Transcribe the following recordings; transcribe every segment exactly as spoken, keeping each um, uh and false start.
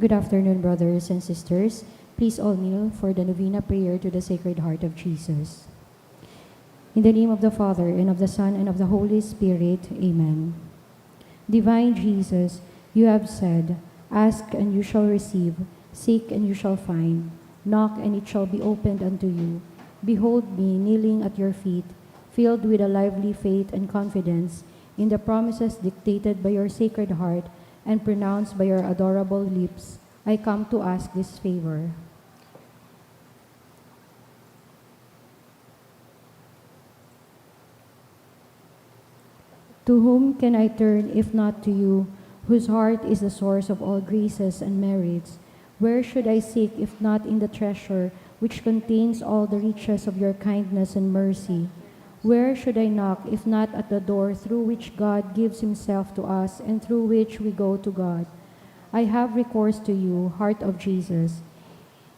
Good afternoon, brothers and sisters. Please all kneel for the novena prayer to the Sacred Heart of Jesus. In the name of the Father, and of the Son, and of the Holy Spirit. Amen. Divine Jesus, you have said, "Ask and you shall receive, seek and you shall find, knock and it shall be opened unto you." Behold me kneeling at your feet, filled with a lively faith and confidence in the promises dictated by your Sacred Heart and pronounced by your adorable lips. I come to ask this favor. To whom can I turn if not to you, whose heart is the source of all graces and merits? Where should I seek if not in the treasure which contains all the riches of your kindness and mercy? Where should I knock if not at the door through which God gives himself to us and through which we go to God? I have recourse to you, Heart of Jesus.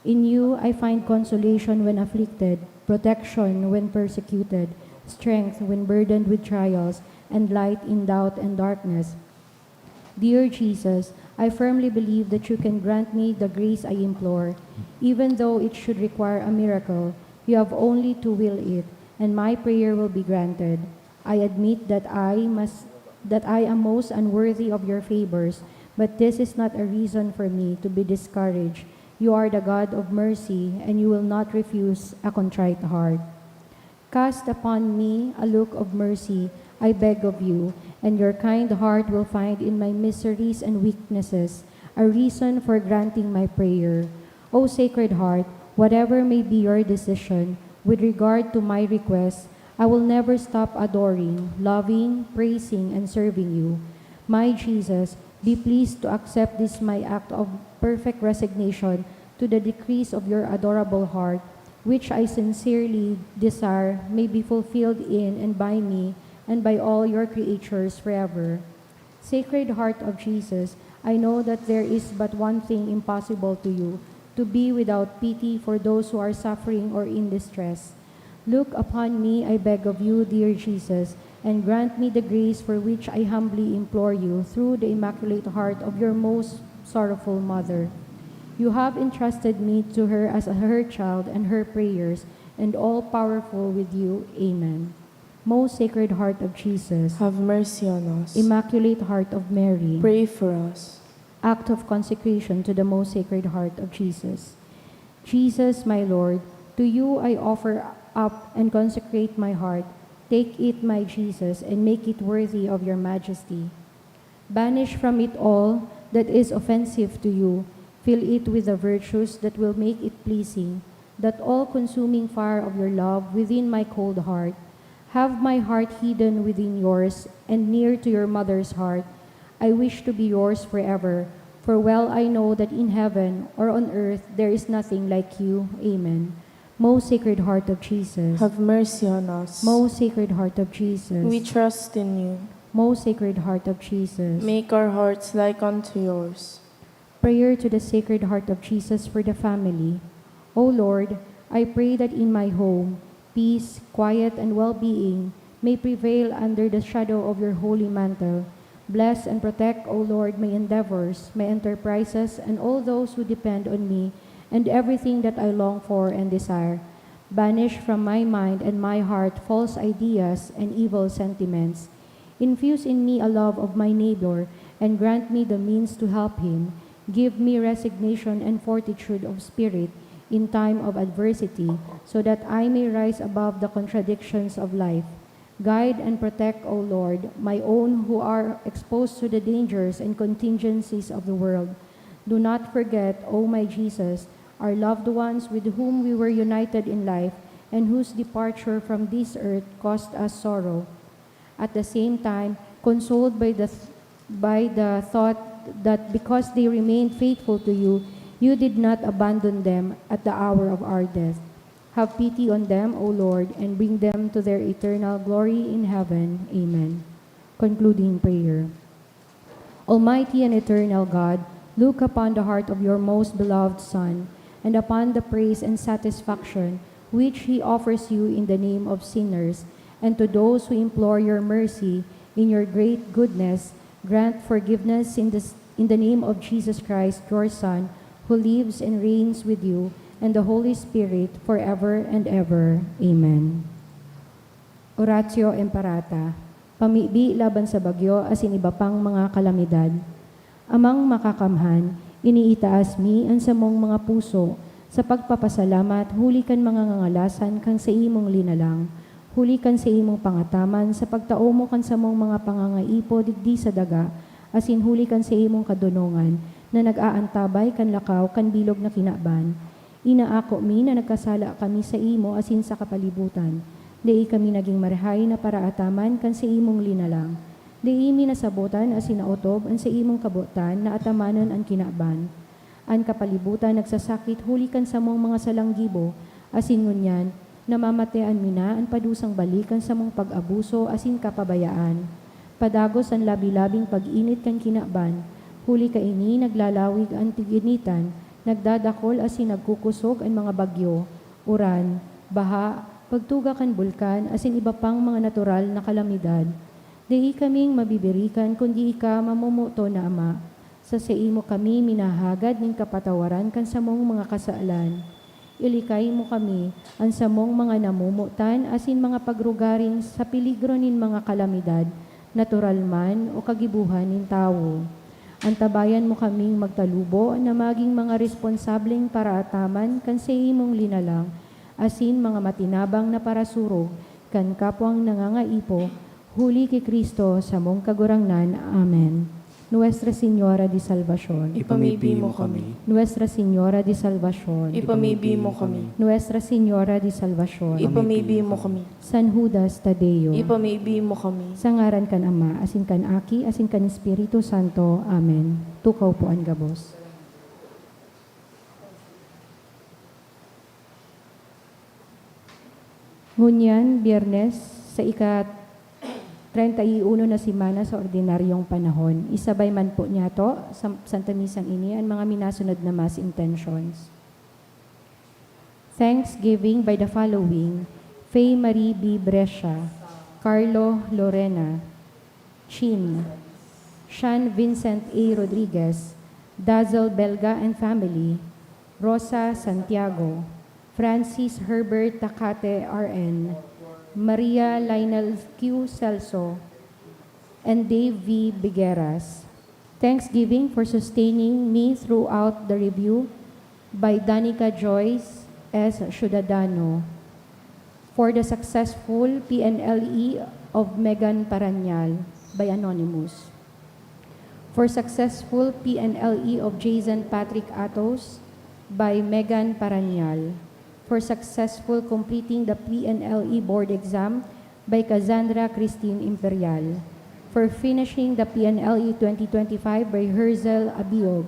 In you I find consolation when afflicted, protection when persecuted, strength when burdened with trials, and light in doubt and darkness. Dear Jesus, I firmly believe that you can grant me the grace I implore. Even though it should require a miracle, you have only to will it, and my prayer will be granted. I admit that I must that I am most unworthy of your favors, but this is not a reason for me to be discouraged. You are the God of mercy, and you will not refuse a contrite heart. Cast upon me a look of mercy, I beg of you, and your kind heart will find in my miseries and weaknesses a reason for granting my prayer. O Sacred Heart, whatever may be your decision with regard to my request, I will never stop adoring, loving, praising, and serving you. My Jesus, be pleased to accept this my act of perfect resignation to the decrees of your adorable heart, which I sincerely desire may be fulfilled in and by me and by all your creatures forever. Sacred Heart of Jesus, I know that there is but one thing impossible to you, to be without pity for those who are suffering or in distress. Look upon me, I beg of you, dear Jesus, and grant me the grace for which I humbly implore you through the Immaculate Heart of your most sorrowful Mother. You have entrusted me to her as her child, and her prayers, and all powerful with you. Amen. Most Sacred Heart of Jesus, have mercy on us. Immaculate Heart of Mary, pray for us. Act of consecration to the Most Sacred Heart of Jesus. Jesus, my Lord, to you I offer up and consecrate my heart. Take it, my Jesus, and make it worthy of your majesty. Banish from it all that is offensive to you. Fill it with the virtues that will make it pleasing, that all-consuming fire of your love within my cold heart. Have my heart hidden within yours and near to your mother's heart. I wish to be yours forever, for well I know that in heaven or on earth there is nothing like you. Amen. Most Sacred Heart of Jesus. Have mercy on us. Most Sacred Heart of Jesus. We trust in you. Most Sacred Heart of Jesus. Make our hearts like unto yours. Prayer to the Sacred Heart of Jesus for the family. O Lord, I pray that in my home, peace, quiet, and well-being may prevail under the shadow of your holy mantle. Bless and protect, O Lord, my endeavors, my enterprises, and all those who depend on me, and everything that I long for and desire. Banish from my mind and my heart false ideas and evil sentiments. Infuse in me a love of my neighbor, and grant me the means to help him. Give me resignation and fortitude of spirit in time of adversity, so that I may rise above the contradictions of life. Guide and protect, O Lord, my own who are exposed to the dangers and contingencies of the world. Do not forget, O my Jesus, our loved ones with whom we were united in life and whose departure from this earth caused us sorrow. At the same time, consoled by the th-, by the thought that because they remained faithful to you, you did not abandon them at the hour of our death. Have pity on them, O Lord, and bring them to their eternal glory in heaven. Amen. Concluding prayer. Almighty and eternal God, look upon the heart of your most beloved Son, and upon the praise and satisfaction which he offers you in the name of sinners, and to those who implore your mercy in your great goodness, grant forgiveness in the s-, In the name of Jesus Christ, your Son, who lives and reigns with you and the Holy Spirit forever and ever. Amen. Oratio Imperata, pamibi laban sa bagyo asin iba pang mga kalamidad. Amang Makakamhan, iniitaas mi an samong mga puso sa pagpapasalamat huli kan mga ngangalasan kan saimong linalang, huli kan saimong pangataman sa pagtao mo kan samong mga pangangaipo digdi sa daga, asin huli kan saimong kadonongan na nag-aantabay kan lakaw kan bilog na kinaban. Inaako mi na nagkasala kami saimo asin sa kapalibutan. Dai kami nagin marahay na paraataman kan saimong linalang. Dai mi nasabotan asin naotob an saimong kabotan na atamanon an kinaban. An kapalibutan nagsasakit huli kan samong mga salang gibo, asin ngunyan, namamatean mi na an padusang balik kan samong pag-abuso asin kapabayaan. Padagos an labi-labing pag-init kan kinaban, huli kaini naglalawig an tig-initan, nagdadakol asin nagkukosog an mga bagyo, uran, baha, pagtuga kan bulkan, asin iba pang mga natural na kalamidad. Dai kaming mabibirikan kundi ika, mamomoton na Ama. Sa saimo kami minahagad nin kapatawaran kan samong mga kasalan. Ilikay mo kami, an samong mga namomotan asin mga pagrugaring sa peligro nin mga kalamidad, natural man o kagibohan nin tawo. Antabayan mo kaming magtalubo na magin mga responsableng paraataman kan saimong linalang, asin mga matinabang na parasurog kan kapwang nangangaipo, huli ki Cristo, samong Kagurangnan. Amen. Nuestra Señora de Salvacion. Ipamibi mo kami. Nuestra Señora de Salvacion. Ipamibi mo kami. Nuestra Señora de Salvacion. Ipamibi mo kami. San Judas Tadeo. Ipamibi mo kami. Sa ngaran kan Ama, asin kan Aki, asin kan Espiritu Santo. Amen. Tukaw po an gabos. Ngunyan, Biyernes, sa ika-treinta y uno na semana sa ordinaryong panahon, isabay man po niyato sa Santa Misang ini an mga minasunod na Mass intentions. Thanksgiving by the following: Faye Marie B. Brescia, Carlo Lorena, Chin, Sean Vincent A. Rodriguez, Dazzle Belga and family, Rosa Santiago, Francis Herbert Takate R N, Maria Lionel Q. Celso, and Dave V. Bigueras. Thanksgiving for sustaining me throughout the review by Danica Joyce S. Ciudadano. For the successful P N L E of Megan Paranyal, by Anonymous. For successful P N L E of Jason Patrick Atos, by Megan Paranyal. For successful completing the P N L E board exam, by Cassandra Christine Imperial. For finishing the P N L E twenty twenty-five, by Herzel Abiog.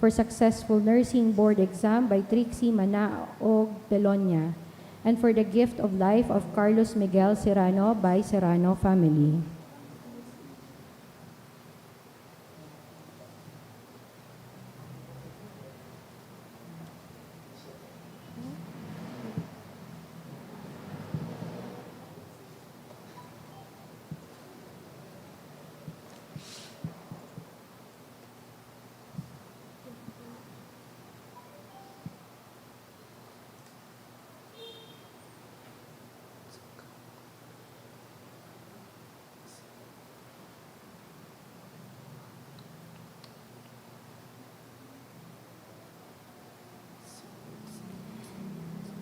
For successful nursing board exam, by Trixie Manaog Pelonia. And for the gift of life of Carlos Miguel Serrano, by Serrano family.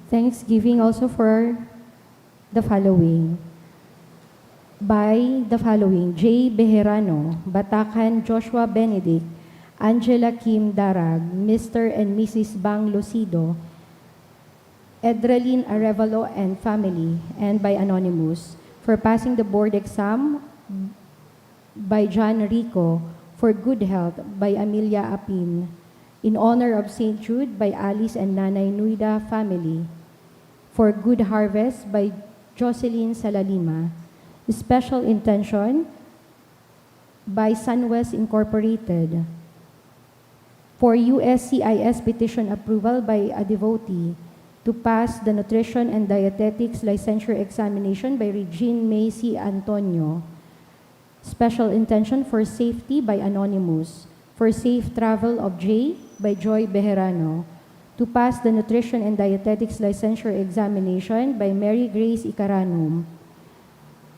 Thanksgiving also for the following. By the following: Jay Bejerano, Batacan Joshua Benedict, Angela Kim Darag, Mister and Missus Bang Lucido, Edralyn Arevalo and family, and by Anonymous, for passing the board exam, by John Rico, for good health, by Amelia Apin, in honor of Saint Jude, by Alice and Nanay Nuida family, for good harvest, by Jocelyn Salalima. Special intention, by Sunwest Incorporated. For U S C I S petition approval by a devotee to pass the nutrition and dietetics licensure examination by Regine Macy Antonio. Special intention for safety by Anonymous. For Safe Travel of Jay by Joy Bejerano. To pass the Nutrition and Dietetics Licensure Examination by Mary Grace Icaranom.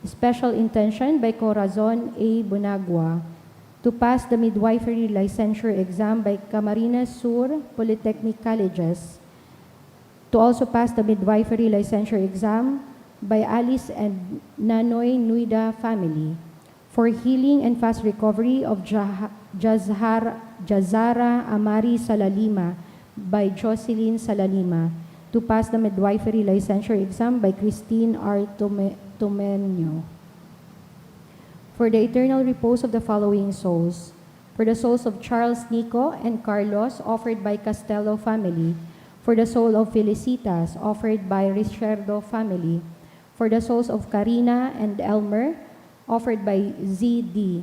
Special Intention by Corazon A. Bonagua. To pass the Midwifery Licensure Exam by Camarines Sur Polytechnic Colleges. To also pass the Midwifery Licensure Exam by Alice and Nanoy Nuida family. For healing and fast recovery of Jah-, Jazhar-, Jazara Amari Salalima by Jocelyn Salalima. To pass the Midwifery Licensure Exam by Christine R. Tome-, Tomenyo. For the eternal repose of the following souls. For the souls of Charles Nico and Carlos, offered by Castelo family. For the soul of Felicitas, offered by Risherdo family. For the souls of Karina and Elmer, offered by Z D.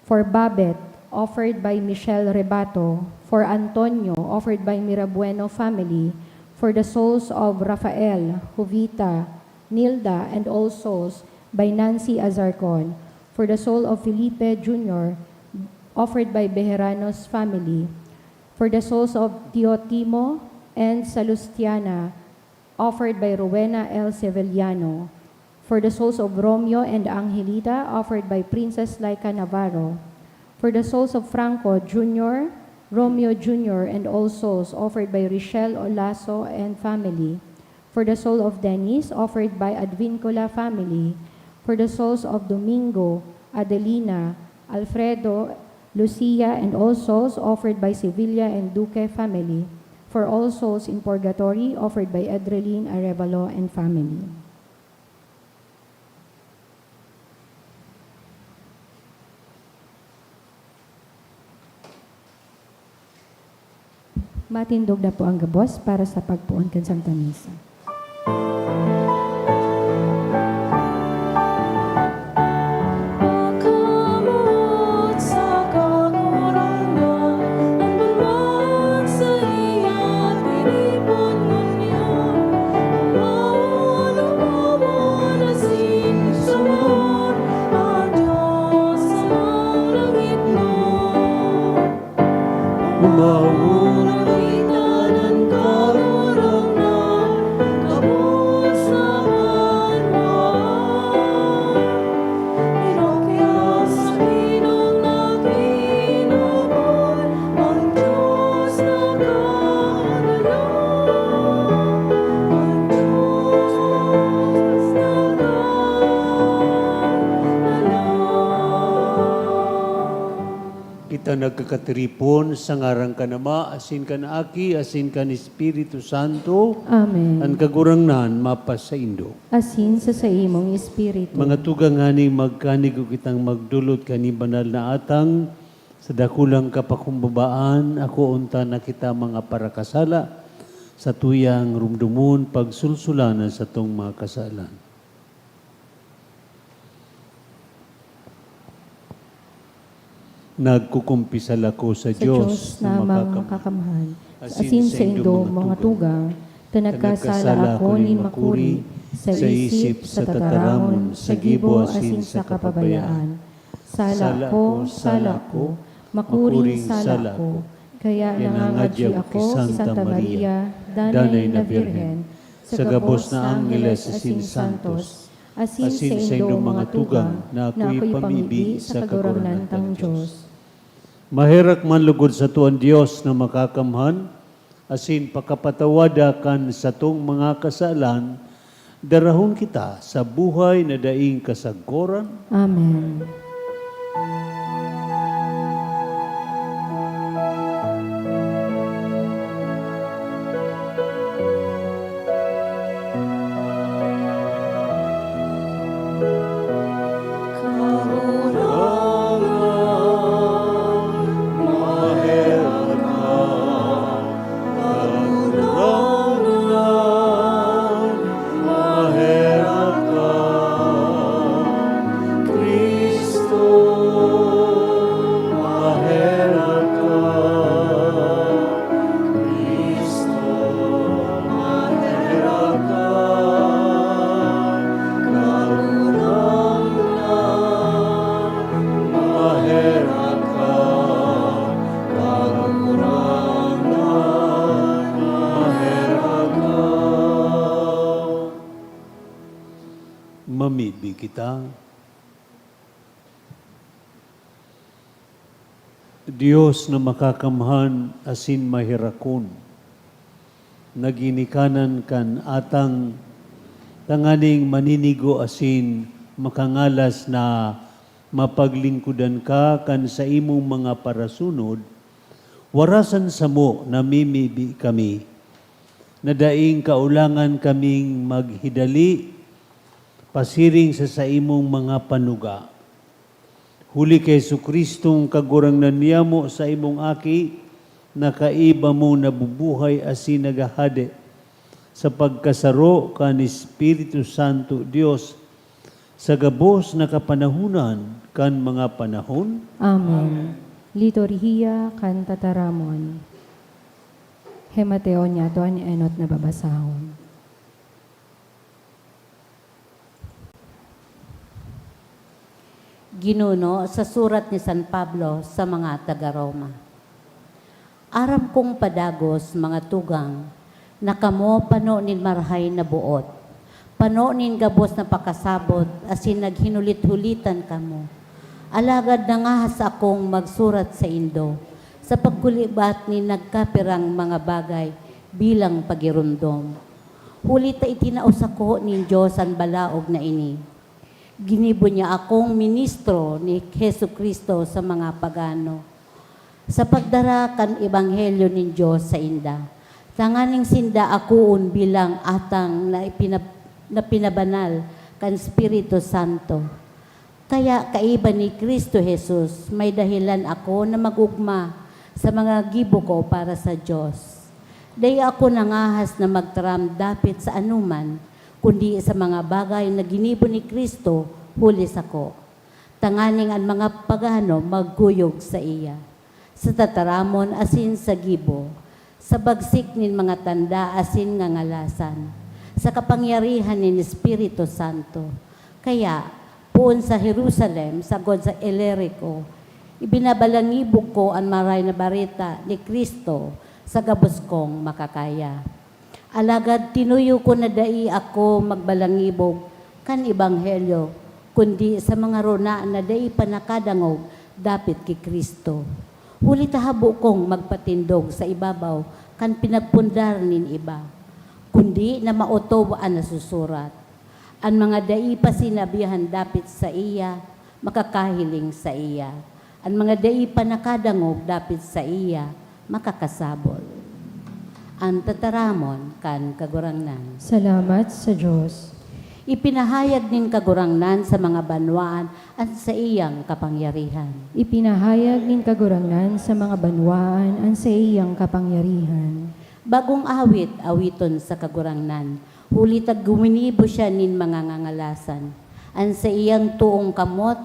For Babet, offered by Michelle Rebato. For Antonio, offered by Mirabueno family. For the souls of Rafael, Jovita, Nilda, and all souls, by Nancy Azarcon. For the soul of Felipe Junior, offered by Beheranos family. For the souls of Tio Timo and Salustiana, offered by Rowena L. Sevillano. For the souls of Romeo and Angelita, offered by Princess Laika Navarro. For the souls of Franco Junior, Romeo Junior, and all souls, offered by Richelle Olaso and family. For the soul of Dennis, offered by Advincula family. For the souls of Domingo, Adelina, Alfredo, Lucia, and all souls, offered by Sevilla and Duque family. For all souls in purgatory, offered by Edrelin Arevalo and family. Matindog na po ang gabos para sa pagpoon kan Santa Misa. Kita nagkakatiripon sa ngaran kan Ama, asin kan Aki, asin kan Espiritu Santo. Amen. An Kagurangnan mapasaindo. Asin sa saimong espiritu. Mga tugang, nganing magkanigo kitang magdolot kan banal na atang, sa dakulang kapakumbabaan, akoon ta na kita mga parakasala, satuyang rumdomon, pagsulsulan an satong mga kasalan. Nagkukumpisal ako sa Sa Diyos Diyos na na mga makakamahal, makakamahal, asin asin sa saindo, mga tugang, ta nagkasala ako nin makuri, sa isip, sa tataramon, sa gibo, asin sa kapabayaan. Sala ko, sala ko, makuring sala ko. Kaya nangangadyi ako ki Santa Maria, Danay na Birhen, sa gabos na angheles asin santos, asin saindong mga tugang na ako'y pamibi sa Kagurangnan tang Diyos. Maherak man lugod sato an Dios na makakamhan, asin pakapatawada kan satong mga kasalan, darahon kita sa buhay na daing kasagkoran. Amen. Mamibi kita. Dios na makakamhan asin maherakon, na ginikanan kan atang tanganing maninigo asin makangalas na mapaglingkodan ka kan saimong mga parasunod, warasan samo namimibi kami, na daing kaolangan kaming maghidali pasiring sa saimong mga panuga. Huli ki Jesu-Cristong Kagurangnan niyamo, saimong Aki, na kaiba mong nabubuhay asin naghahade sa pagkasaro kan Espiritu Santo, Dios, sa gabos na kapanahonan kan mga panahon. Amen. Liturhiya kan Tataramon. Hemateo niyato an enot na babasahon. Ginuno sa surat ni San Pablo sa mga taga Roma. Aram kong padagos, mga tugang, na kamo pano nin marahay na boot, pano nin gabos na pakasabot, asin naghinulit-hulitan kamo. Alagad nangahas akong magsurat saindo sa pagkulibat nin nagkapirang mga bagay bilang pagiromdom. Huli ta itinao sako nin Dios an balaog na ini. Ginibo niya akong ministro ni Jesu-Cristo sa mga pagano, sa pagdara kan ebanghelyo nin Dios sainda, tanganing sinda akoon bilang atang na ipinab-, na pinabanal kan Espiritu Santo. Kaya kaiba ni Cristo Jesus, may dahelan ako na mag-ogma sa mga gibo ko para sa Dios. Dai ako nangahas na magtaram dapit sa anoman, kundi sa mga bagay na ginibo ni Cristo huli sako, tanganing an mga pagano magkuyog saiya, sa tataramon asin sa gibo, sa bagsik nin mga tanda asin ngangalasan, sa kapangyarihan nin Espiritu Santo. Kaya, poon sa Jerusalem sagkod sa Ilirico, ibinabalangibog ko an Maray na Bareta ni Cristo sa gabos kong makakaya. Alagad tinuyo ko na dai ako magbalangibog kan ebanghelyo, kundi sa mga rona na dai pa nakadangog dapit ki Cristo. Huli ta habo kong magpatindog sa ibabaw kan pinagpundar nin iba, kundi na maotob an nasusurat, "An mga dai pa sinabihan dapit saiya, makakahiling saiya. An mga dai pa nakadangog dapit saiya, makakasabot." An tataramon kan Kagurangnan. Salamat sa Dios. Ipinahayag nin Kagurangnan sa mga banwaan an saiyang kapangyarihan. Ipinahayag nin Kagurangnan sa mga banwaan an saiyang kapangyarihan. Bagong awit, awiton sa Kagurangnan, huli ta guminibo siya nin mga ngangalasan. An saiyang toong kamot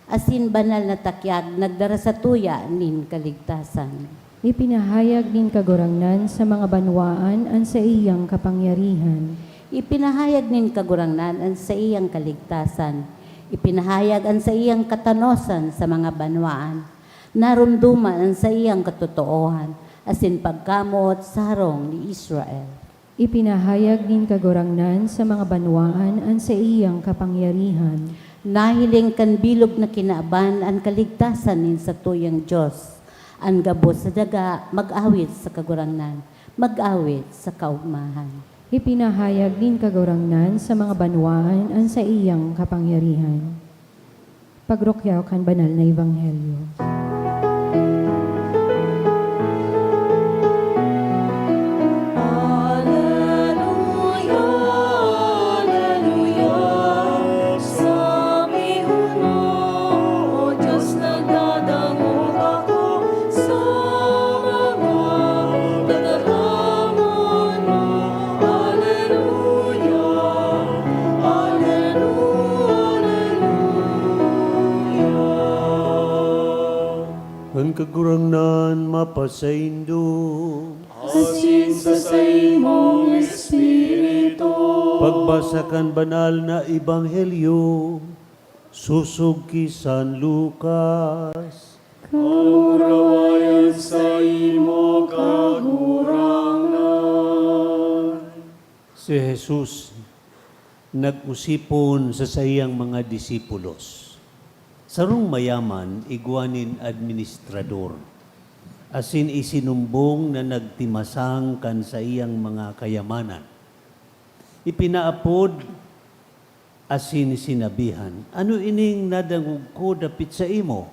asin banal na takyag nagdara sa tuya nin kaligtasan. Ipinahayag nin Kagurangnan sa mga banwaan an saiyang kapangyarihan. Ipinahayag nin Kagurangnan an saiyang kaligtasan. Ipinahayag an saiyang katanosan sa mga banwaan. Naromdoman an saiyang katotoohan asin pagkamoot sa harong ni Israel. Ipinahayag nin Kagurangnan sa mga banwaan an saiyang kapangyarihan. Nahiling kan bilog na kinaban an kaligtasan nin satuyang Dios. An gabos sa daga mag-awit sa Kagurangnan, mag-awit sa kaogmahan. Ipinahayag nin Kagurangnan sa mga banwaan an saiyang kapangyarihan. Pagrukyaw kan banal na ebanghelyo. Aleluya, aleluya, sabihon mo, O Dios, nagdadangog ako sa mga tataramon mo. Aleluya, aleluya, aleluya. An Kagurangnan mapasaindo. Asin sa saimong espiritu. Pagbasa kan banal na ebanghelyo sosog ki San Lucas. Kamurawayan saimo, Kagurangnan. Si Jesus Nag-osipon sa saiyang mga disipulos. Sarong mayaman igwa nin administrador, asin isinumbong na nagtimasang kan saiyang mga kayamanan. Ipinaapod asin sinabihan, "Ano ining nadangog ko dapit saimo?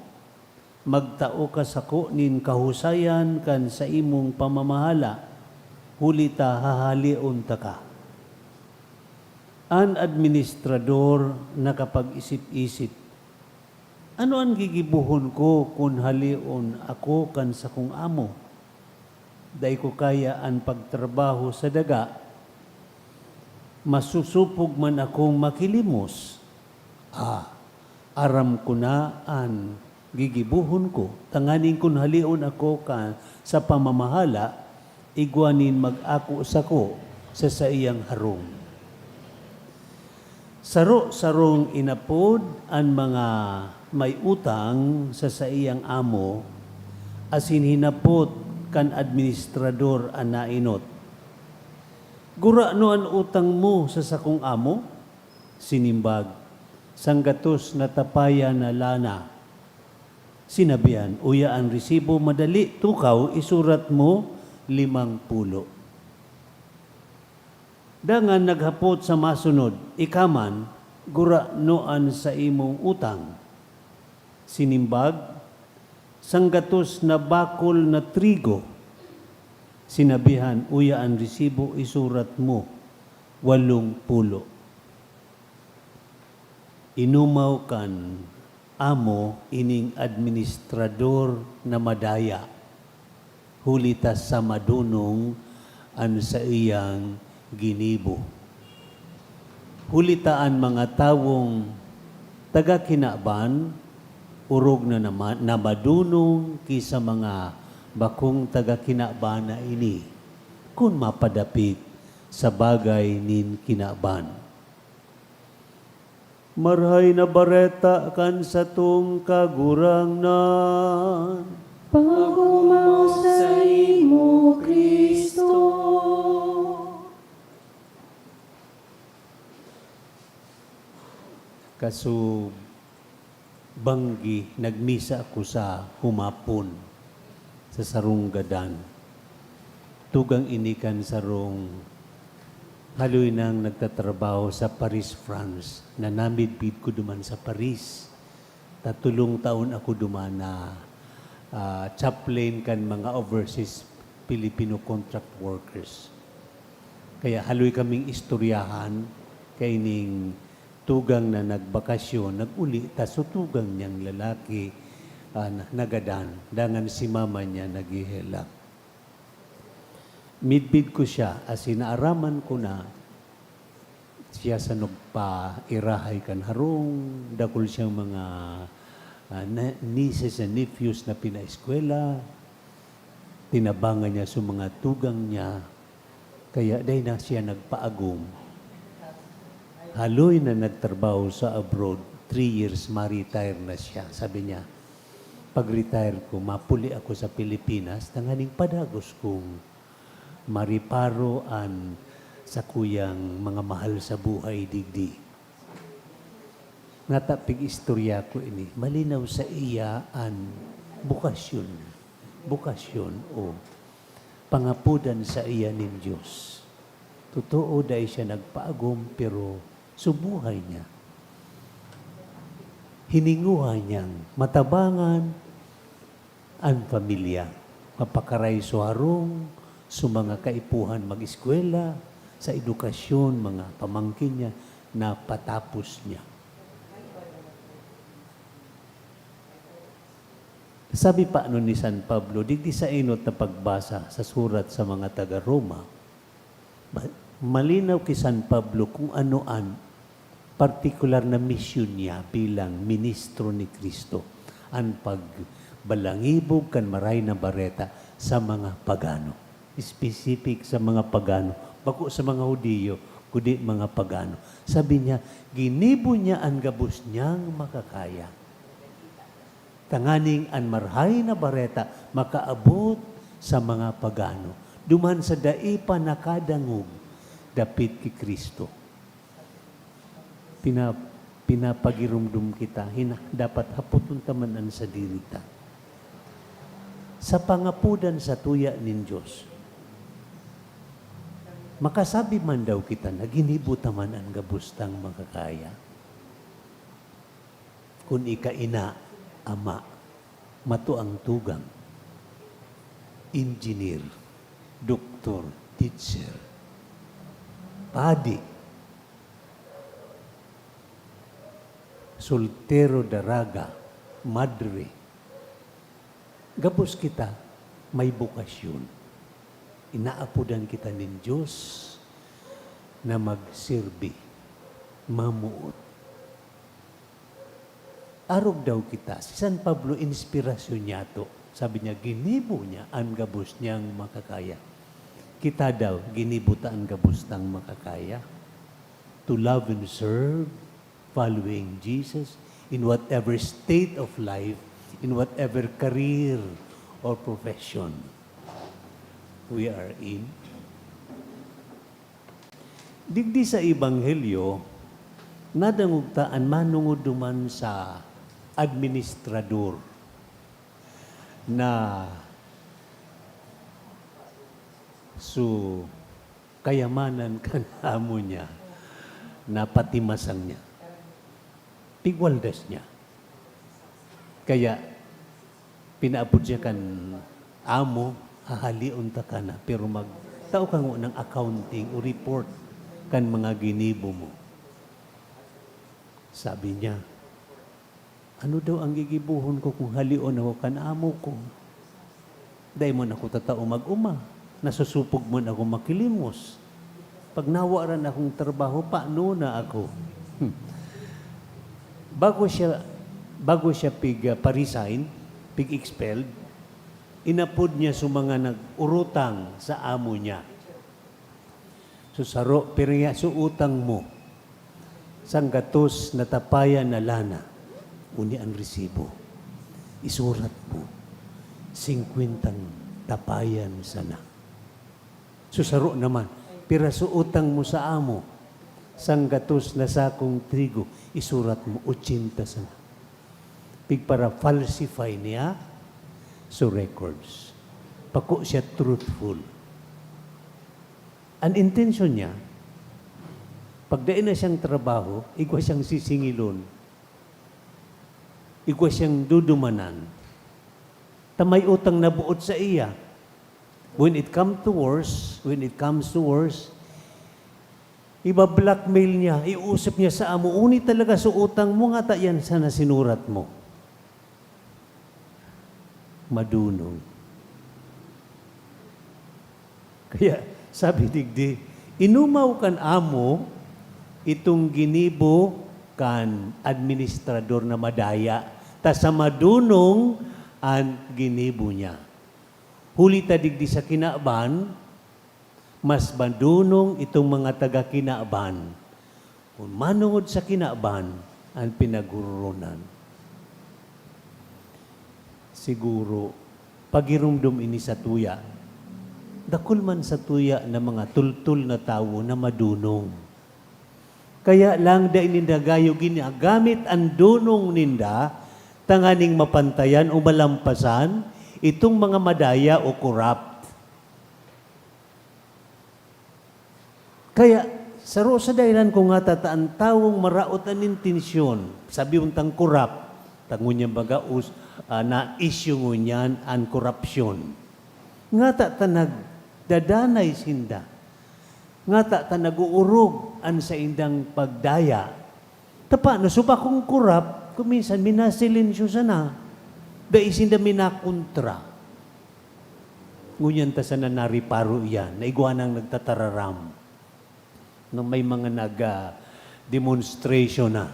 Magtao ka sako nin kahusayan kan saimong pamamahala, huli ta hahaleon taka." An administrador nakapag-isip-isip, "Ano an gigibohon ko kun haleon ako kan sakong amo? Dai ko kaya an pagtrabaho sa daga. Masusupog man akong makilimos. Ah, aram ko na an gigibohon ko, tanganing kun haleon ako ka sa pamamahala, igwa nin mag-ako sako sa saiyang harong." Saro-sarong inapod an mga may utang sa saiyang amo, asin hinapot kan administrador an naenot, "Gurano an utang mo sa sakong amo?" Sinimbag, "Sanggatos na tapaya na lana." Sinabihan, "Uya an resibo, madali, tukaw, isurat mo limang pulo." Dangan naghapot sa masunod, "Ika man, gurano an saimong utang?" Sinimbag, "Sanggatos na bakol na trigo." Sinabihan, "Uya an resibo, isurat mo walong pulo." Inumaw kan amo ining administrador na madaya, huli ta sa madunong an saiyang ginibo. Huli ta an mga tawong taga kinaban orog na nama-, na madunong ki sa mga bakong taga kinaban na ini, kun mapadapit sa bagay nin kinaban. Marahay na Bareta kan satong Kagurangnan. Paomaw saimo, Cristo. Kaso, banggi, nagmisa ako sa humapon, sa sarong gadan. Tugang ini kan sarong haloy nang nagtatrabaho sa Paris, France, na namidbid ko duman sa Paris. Tatulong taon ako duman na, ah, chaplain kan mga overseas Filipino contract workers. Kaya haloy kaming istoryahan kaining tugang na nagbakasyon, nag-uli, ta so tugang niyang lalaki, ah, na-, nagadan, dangan si mama niya naghihelak. Midbid ko siya, asin naaraman ko na siya sa nagpairahay kan harong, dakul siyang mga, ah, na-, nieces and nephews na pinaeskwela. Tinabangan niya sa mga tugang niya, kaya dai na siya nagpaagom. Haloy na nagtrabaho sa abroad, three years, ma-retire na siya. Sabi niya, "Pag-retire ko, mapuli ako sa Pilipinas, tanganing padagos kong mareparo an sakuyang mga mahal sa buhay digdi." Nata pig-istorya ko ini, malinaw saiya an bokasyon. Bokasyon o pangapodan saiya nin Dios. Totoo, dai siya nagpaagom, pero so buhay niya, hininguha niyang matabangan an pamilya, mapakaray so harong, so mga kaipuhan mag-eskwela, sa edukasyon, mga pamangkin niya, napatapos niya. Sabi pa ano ni San Pablo, digdi sa enot na pagbasa sa surat sa mga taga Roma, Ba-, malinaw ki San Pablo kung ano an partikular na misyon niya bilang ministro ni Cristo, an pagbalangibog kan Marahay na Bareta sa mga pagano. Specific sa mga pagano, bako sa mga Hudiyo, kundi mga pagano. Sabi niya, ginibo niya an gabos niyang makakaya. Tanganing an Marahay na Bareta makaabot sa mga pagano, duman sa dai pa nakadangog dapit ki Cristo. Pina-, pinapagirumdom kita, hina-, dapat hapoton ta man an sadiri ta. Sa pangapodan satuya nin Dios, makasabi man daw kita na ginibo ta man an gabos tang makakaya? Kun ika ina, ama, matuang tugang, engineer, doktor, teacher, padi, soltero, daraga, madre. Gabos kita may bokasyon. Inaapodan kita nin Dios na magsirbi, mamuot. Arog daw kita. Si San Pablo, inspirasyon niya to. Sabi niya, ginibo niya an gabos niyang makakaya. Kita daw, ginibo ta an gabos tang makakaya. To love and serve, following Jesus in whatever state of life, in whatever career or profession we are in. Digdi sa Ebanghelyo, nadangog ta an manungoduman sa administrador na su-, kayamanan kan amo niya, napatimasang niya, pigwaldas niya. Kaya, pinaapod siya kan amo, "Hahaleon taka na, pero magtao ka ngunang accounting o report kan mga ginibo mo." Sabi niya, "Ano daw ang gigibohon ko kung haleon ako kan amo ko? Dai man ako tatao mag-oma, nasusupog man ako makilimos. Pag nawaran akong trabaho, paano na ako?" Hmm. Bago siya, bago siya pig, ah, pa-resign, pig-expelled, inapod niya sa mga nag-urutang sa amo niya. So, saro, pirya so utang mo, sanggatos na tapayan na lana, uni an resibo. Isurat mo, singkwentang tapayan sana. So, saro naman, pira so utang mo sa amo, sanggatos na sakong trigo, isurat mo, ochenta sana. Pigpara-falsify niya so records. Pako siya truthful. An intensyon niya, pag dai na siyang trabaho, igwa siyang sisingilon, igwa siyang dudumanan, ta may utang na buot saiya. When it come to worse, when it comes to worse, iba-blackmail niya, iusop niya sa amo, "Uni talaga so utang mo, ngata yan sana sinurat mo." Madunong. Kaya sabi digdi, inumaw kan amo itong ginibo kan administrador na madaya, ta sa madunong an ginibo niya. Huli ta digdi sa kinaban, mas madunong itong mga taga-kinaban kun manongod sa kinaban an pinaghuhuronan. Siguro, pagiromdom ini satuya. Dakul man satuya na mga tultol na tawo na madunong. Kaya lang, dai ninda gayo ginagamit an dunong ninda tanganing mapantayan o malampasan itong mga madaya o korap. Kaya, saro sa dahilan kung ngata ta an tawong maraot an intensyon, sabi untang korap, ta ngunyan baga us-, ah, na-issue ngunyan an korapsyon. Ngata ta nagdadanay sinda. Ngata ta nag-uurog an saindang pagdaya. Ta paano, subakong korap, kung minsan minasilensyo sana, dai sinda minakontra. Ngunyan ta sana nariparo iyan, na igwa nang nagtatararam. Nung may mga nag, ah, demonstration na.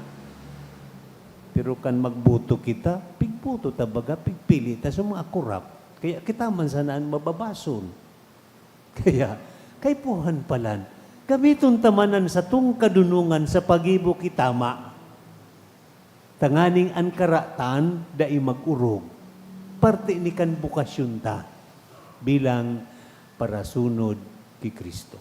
Pero kan magboto kita, pigboto ta baga, pigpili ta sa mga korap. Kaya kita man sana an mababason. Kaya, kaipuhan palan, gamiton ta man an satong kadunongan sa paggibo ki tama, tanganing an karatan dai mag-orog, parte ni kan bokasyon ta bilang parasunod ki Cristo.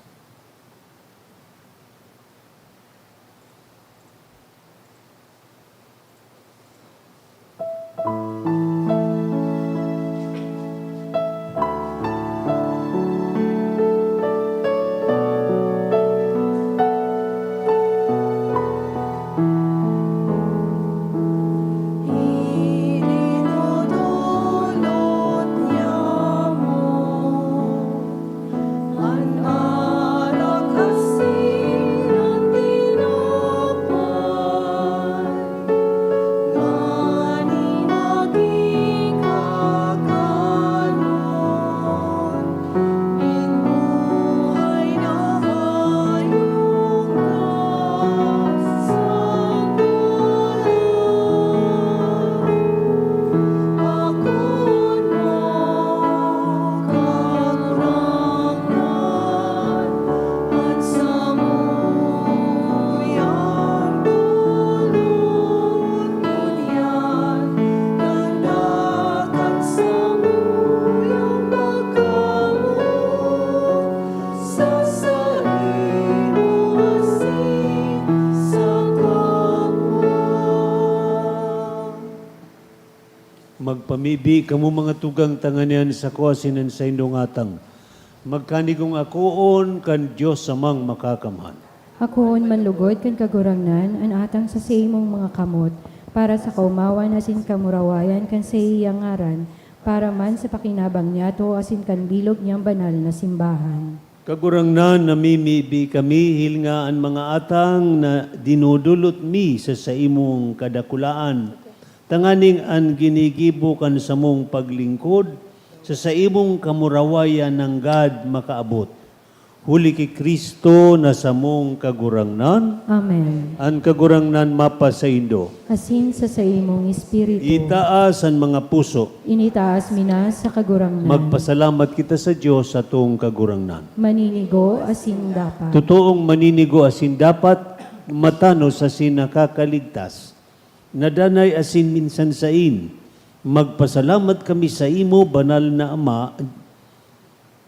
Magpamibi kamo, mga tugang, tanganing an sako asin an saindong atang magkanigong akoon kan Dios Amang Makakamhan. Akoon man lugod kan Kagurangnan an atang sa saimong mga kamot, para sa kaomawan asin kamurawayan kan saiyang ngaran, para man sa pakinabang niyato asin kan bilog niyang banal na simbahan. Kagurangnan, namimibi kami, hilinga an mga atang na dinudulot mi sa saimong kadakulaan, tanganing an ginigibo kan samong paglingkod sa saimong kamurawayan nanggad makaabot. Huli ki Cristo na samong Kagurangnan. Amen. An Kagurangnan mapasaindo. Asin sa saimong espiritu. Itaas an mga puso. Initaas mi na sa Kagurangnan. Magpasalamat kita sa Dios, satong Kagurangnan. Maninigo asin dapat. Totoong maninigo asin dapat, matanos asin nakakaligtas, na danay asin minsan sain. Magpasalamat kami saimo, banal na Ama,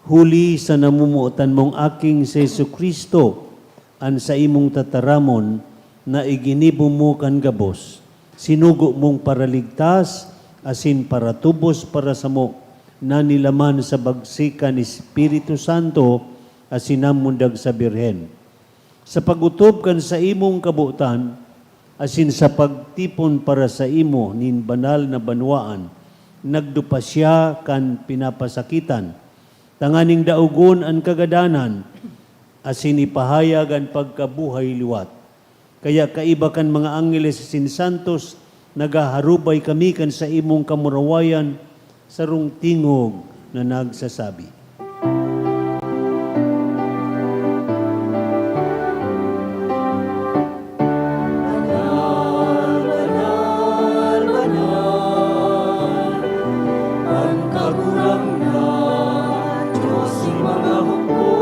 huli sa namomotan mong Aking si Jesu-Cristo, an saimong tataramon na iginibo mo kan gabos, sinugo mong paraligtas asin paratubos para samo, na nilaman sa bagsik kan Espiritu Santo asin namundag sa Birhen. Sa pag-otob kan saimong kabotan asin sa pagtipon para saimo nin banal na banwaan, nagdupa siya kan pinapasakitan, tanganing daogon an kagadanan asin ipahayag an pagkabuhay liwat. Kaya kaiba kan mga angheles asin santos, naghaharubay kami kan saimong kamurawayan, sarong tingog na nagsasabi, "Banal, banal, banal, an Kagurangnan, Dios nin mga hukbo.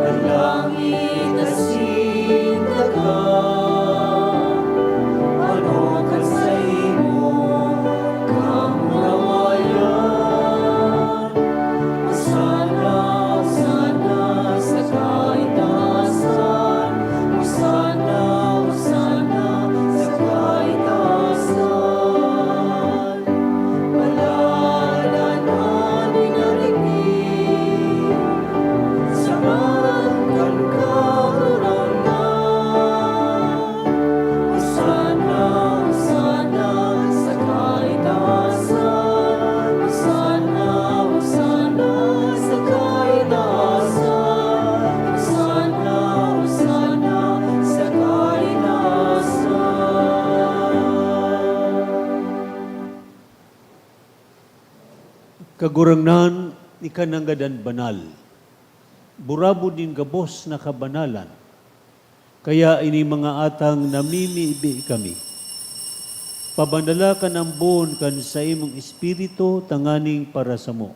An langit asin daga, ano kan saimo kamurawayan. Hosana, Hosana sa kaitaasan. Hosana, Hosana sa kaitaasan. Paladan an minaripi sa ngaran kan Kagurangnan. Hosana, Hosana sa kaitaasan. Hosana, Hosana sa kaitaasan. Hosana, Hosana sa kaitaasan. Kagurangnan, ika nanggad an banal. Burabod nin gabos na kabanalan. Kaya ini mga atang namimibi kami. Pabanala kan ambon kan saimong Espiritu tanganing para samo,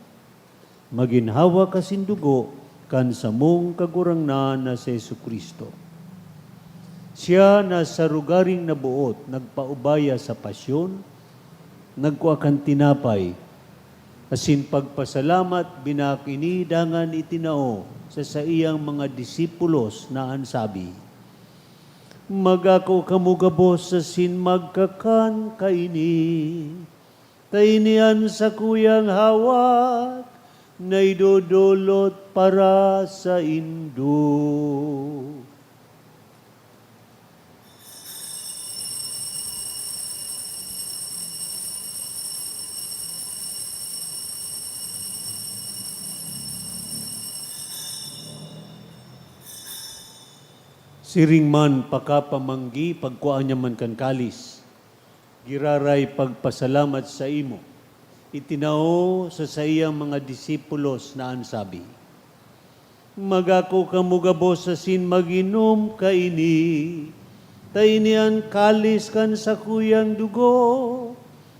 magin hawak asin dugo kan samong Kagurangnan na si Jesu-Cristo. Siya na sa rogaring naboot nagpaubaya sa pasyon, nagkua kan tinapay, asin pagpasalamat, binak ini dangan itinao sa saiyang mga disipulos na an sabi, "Mag-ako kamo gabos asin magkakan kaini, ta ini an sakuyang hawak na idodolot para saindo." Siring man pakapamanggi, pagkua niya man kan kalis, giraray pagpasalamat saimo, itinao sa saiyang mga disipulos na an sabi, "Mag-ako kamo gabos asin mag-inom kaini, ta ini an kalis kan sakuyang dugo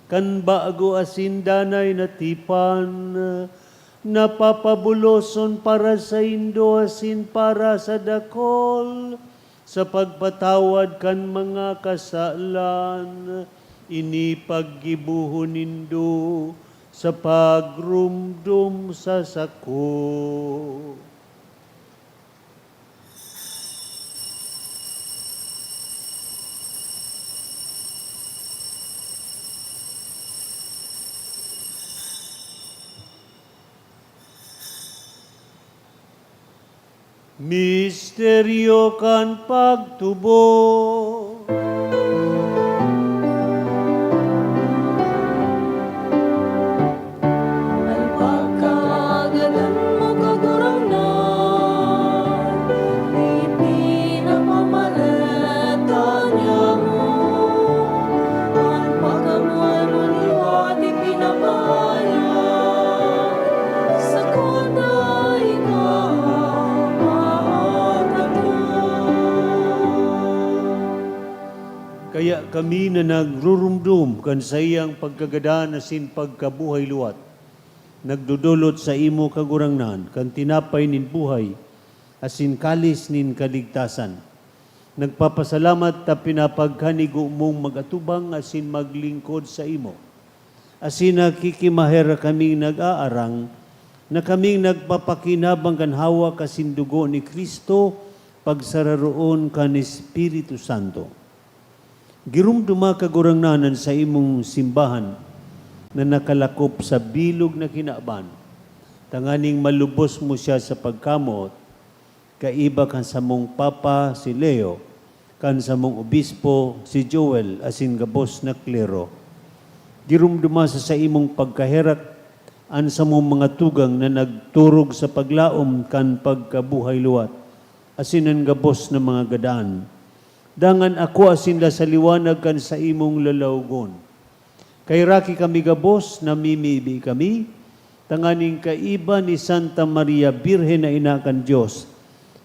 kan bago asin danay na tipan, na papabuloson para saindo asin para sa dakul sa pagpatawad kan mga kasalan. Ini paggibohon nindo sa pagromdom sa sako." Misteryo kan pagtubod. An pagkagadan mo, Kagurangnan, ipinapamaleta niamo. An pagkabuhay mo liwat ipinapahayag, sagkod na ikaw maataman. Kaya kami na nagrurumdom kan saiyang pagkagadan asin pagkabuhay liwat, nagdodolot saimo, Kagurangnan, kan tinapay nin buhay asin kalis nin kaligtasan. Nagpapasalamat ta pinapagkanigo mong mag-atubang asin maglingkod saimo. Asin nakikimaherak kaming nag-aarang na kaming nagpapakinabang kan hawak asin dugo ni Cristo, pagsararoon kan Espiritu Santo. Giromdoma, Kagurangnan, an saimong simbahan na nakalakop sa bilog na kinaban, tanganing malubos mo siya sa pagkamoot, kaiba kan samong Papa, si Leo, kan samong Obispo, si Joel, asin gabos na klero. Giromdoma sa saimong pagkaherak an samong mga tugang na nagturog sa paglaom kan pagkabuhay liwat, asin an gabos na mga gadan. Dangan akua sinda sa liwanag kan saimong lalawgon. Kaheraki kami gabos, namimibi kami, tanganing kaiba ni Santa Maria Birhen na ina kan Dios,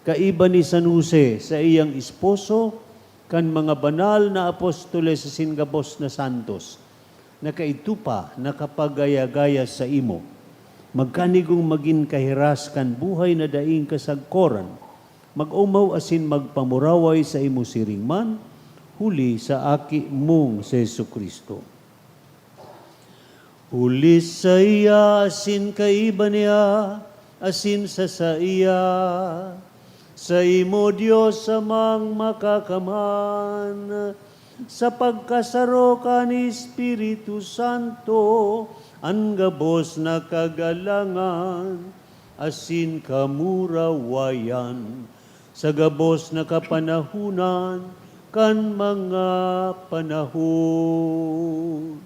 kaiba ni San Jose, saiyang esposo, kan mga banal na apostoles asin gabos na santos, na kaidto pa nakapagaya-gaya saimo, magkanigong magin kahiras kan buhay na daing kasagkoran, mag-omaw asin magpamuraway saimo siring man, huli sa Aki mong si Jesu-Cristo. Huli saiya asin kaiba niya asin sa saiya, saimo, Dios Amang Makakamhan, sa pagkasaro kan Espiritu Santo, an gabos na kagalangan asin kamurawayan sa gabos na kapanahonan kan mga panahon.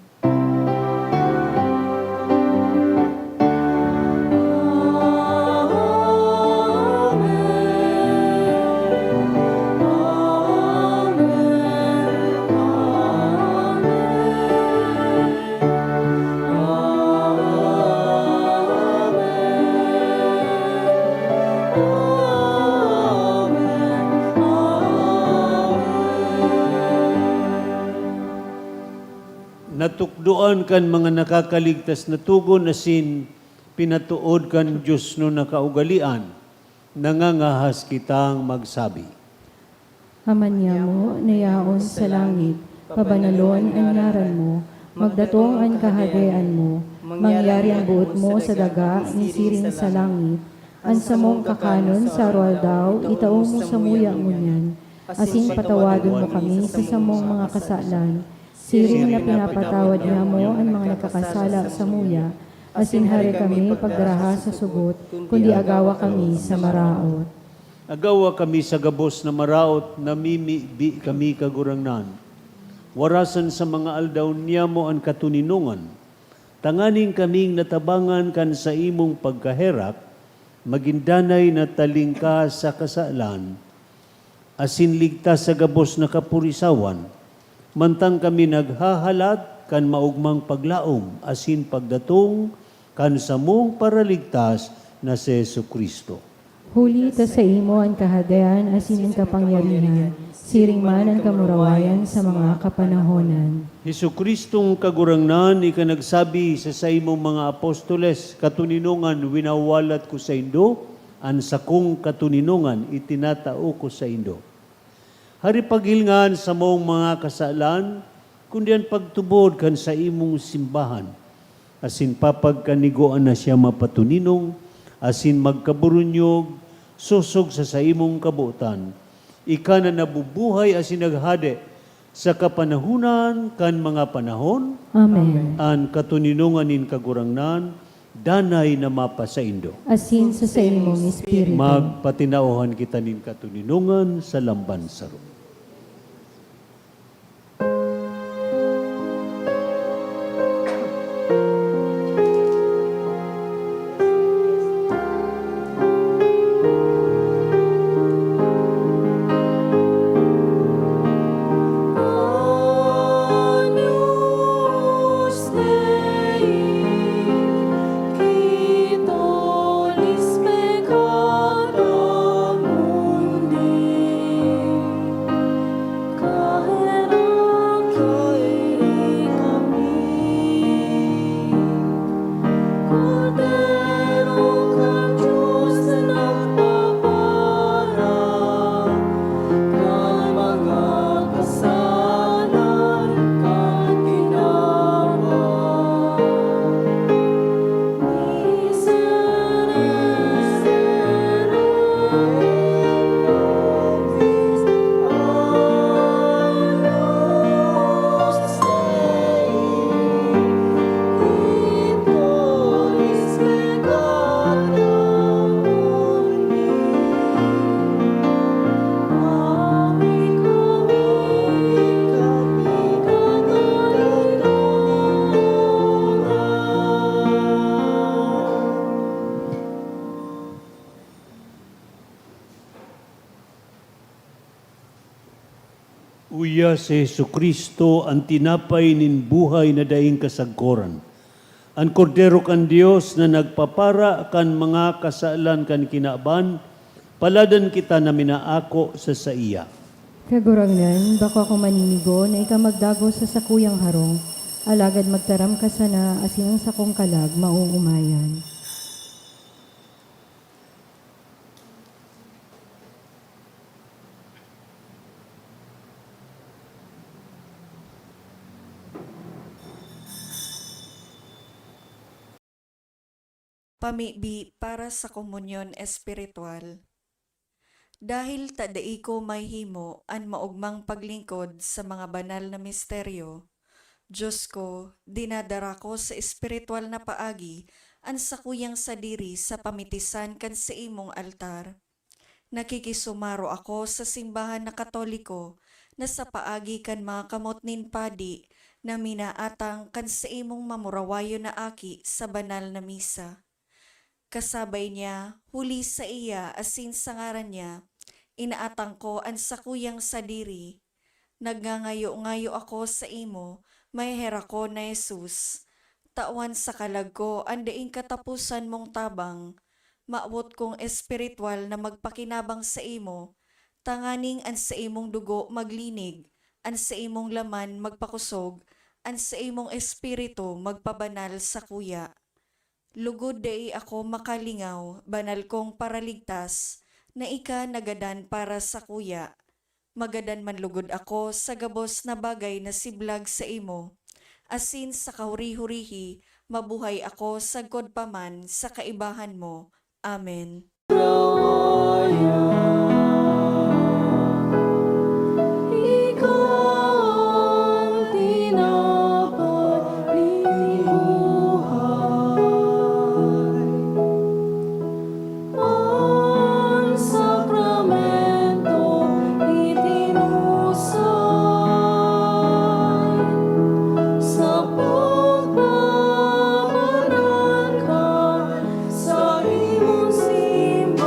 Natukdoan kan mga nakakaligtas na togon asin pinatood kan diosnon na kaugalean, nangangahas kitang magsabi. Ama niamo na yaon sa langit, pabanalon an ngaran mo, magdatong an kahadean mo, mangyari an boot mo sa daga nin siring sa langit. An samong kakanon sa aroaldaw, itao mo samuya ngunyan, asin patawadon mo kami sa samong mga kasalan, siring na pinapatawad niamo an mga nagkakasala samuya, asin hare kami pagdaraha sa sugot, kundi agawa kami sa maraot. Agawa kami sa gabos na maraot, namimibi kami, Kagurangnan. Warasan sa mga aldaw niamo an katoninongan, tanganing kaming natabangan kan saimong pagkaherak, magin danay na talingkas sa kasalan, asin ligtas sa gabos na kapurisawan, mantang kami naghahalat kan maogmang paglaom asin pagdatong kan samong Paraligtas na si Jesu-Cristo. Huli ta saimo an kahadean asin an kapangyarihan, siring man an kamurawayan sa mga kapanahonan. Jesu-Cristong Kagurangnan, ika nagsabi sa saimong mga apostoles, "Katoninongan winawalat ko saindo, an sakong katoninongan itinatao ko saindo." Hare paghilinga an samong mga kasalan, kundi an pagtubod kan saimong simbahan, asin papagkanigoan na siya mapatoninong asin magkaburunyog sosog sa saimong kabotan, ika na nabubuhay asin naghade sa kapanahonan kan mga panahon. Amen. An katoninongan nin Kagurangnan Danay na mapasaindo. Asin sa saimong espiritu. Magpatinauhan kita nin katoninongan sa lamban saro. Uya si Jesu-Cristo, an tinapay nin buhay na daing kasagkoran, an Kordero kan Dios na nagpapara kan mga kasalan kan kinaban. Paladan kita na minaako sa saiya. Kagurangnan, bako ako maninigo na ika magdagos sa sakuyang harong, alagad magtaram ka sana asin an sakong kalag maoomayan. Pamibi para sa komunyon espiritual. Dahil ta dai ko mahimo an maogmang paglingkod sa mga banal na misteryo, Dios ko, dinadara ko sa espiritual na paagi an sakuyang sadiri sa pamitisan kan saimong altar. Nakikisumaro ako sa simbahan na Katoliko na sa paagi kan mga kamot nin padi na minaatang kan saimong mamurawayon na aki sa banal na misa. Kasabay niya, huli saiya asin sa ngaran niya, inaatang ko an sakuyang sadiri. Nagngangayo-ngayo ako saimo, maheherakon na Jesus. Tawan sa kalag ko an daing kataposan mong tabang. Mawot kong espiritual na magpakinabang saimo, tanganing an saimong dugo maglinig, an saimong laman magpakosog, an saimong espiritu magpabanal sakuya. Lugod dai ako makalingaw, banal kong Paraligtas, na ika nagadan para sakuya. Magadan man lugod ako sa gabos na bagay na siblag saimo, asin sa kahuri-hurihi mabuhay ako sagkod pa man sa kaibahan mo. Amen. An sakramento itinusay sa pagbabanal ka sa imong simbahan.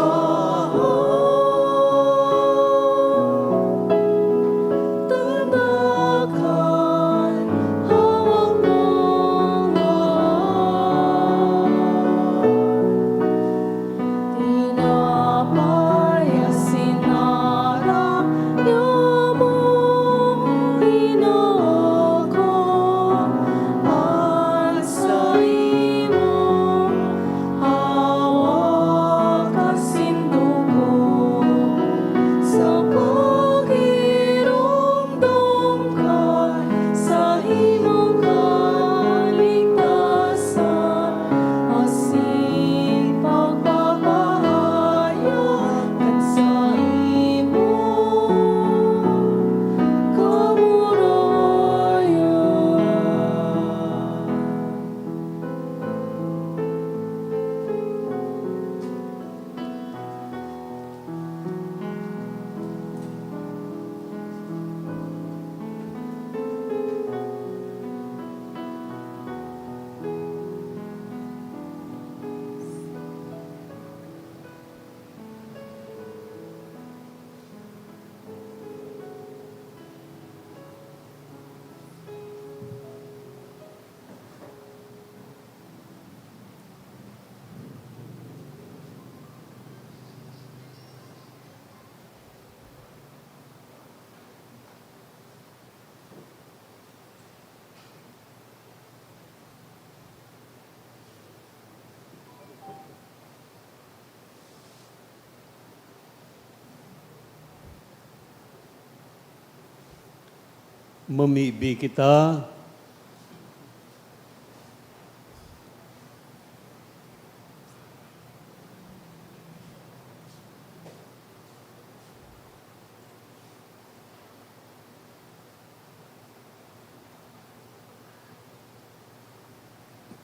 Mamibi kita.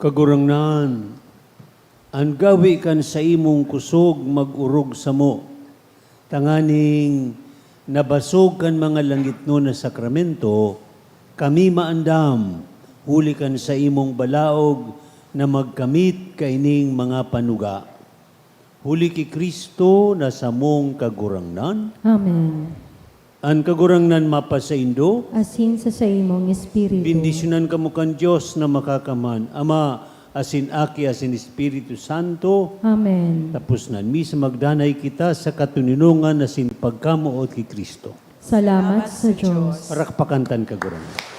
Kagurangnan, an gawi kan saimong kusog mag-orog samo, tanganing nabasog kan mga langitnon na sakramento, kami maandam, huli kan saimong balaog na magkamit kaining mga panuga. Huli ki Cristo na samong Kagurangnan. Amen. An Kagurangnan mapasaindo. Asin sa saimong espiritu. Bendisyonan kamo kan Dios na Makakamhan, Ama, asin Aki, asin Espiritu Santo. Amen. Tapos na an misa, magdanay kita sa katoninongan asin pagkamoot ki Cristo. Salamat sa Dios. Parakpakan ta an Kagurangnan.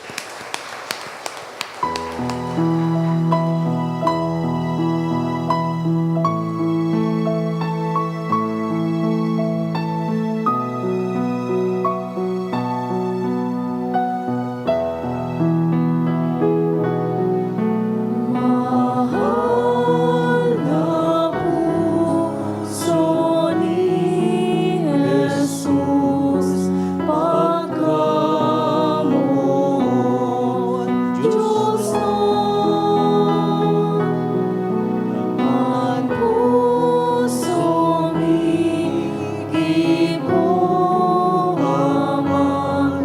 Mahal na puso ni Jesus, pagkamoot Dios na, an puso mi gibo, Ama,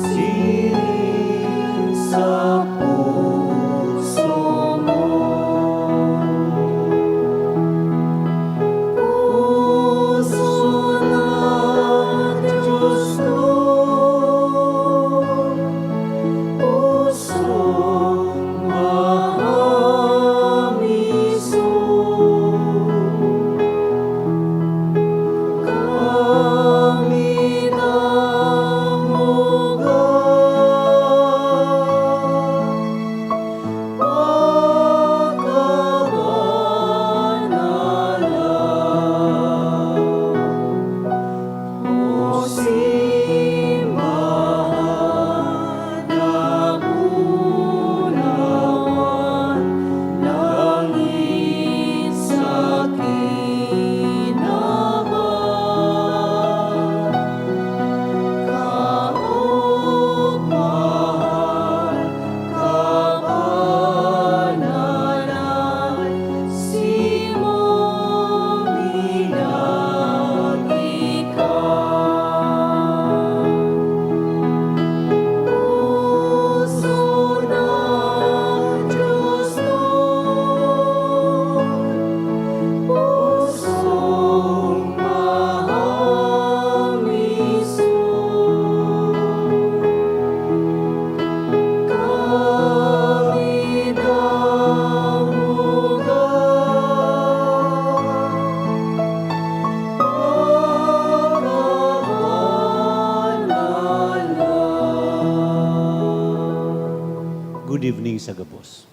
siring sa puso mo. Puso na Dios na, pusong mahamiso. Kami damoga, pagkabanalan. O simbahan na bunawan, langit sa kinaban, kaogmahan, kabanalan, simong minagika. Puso na Dios na, pusong mahamiso. Kami damoga, pagkabanalan. Good evening sa gabos.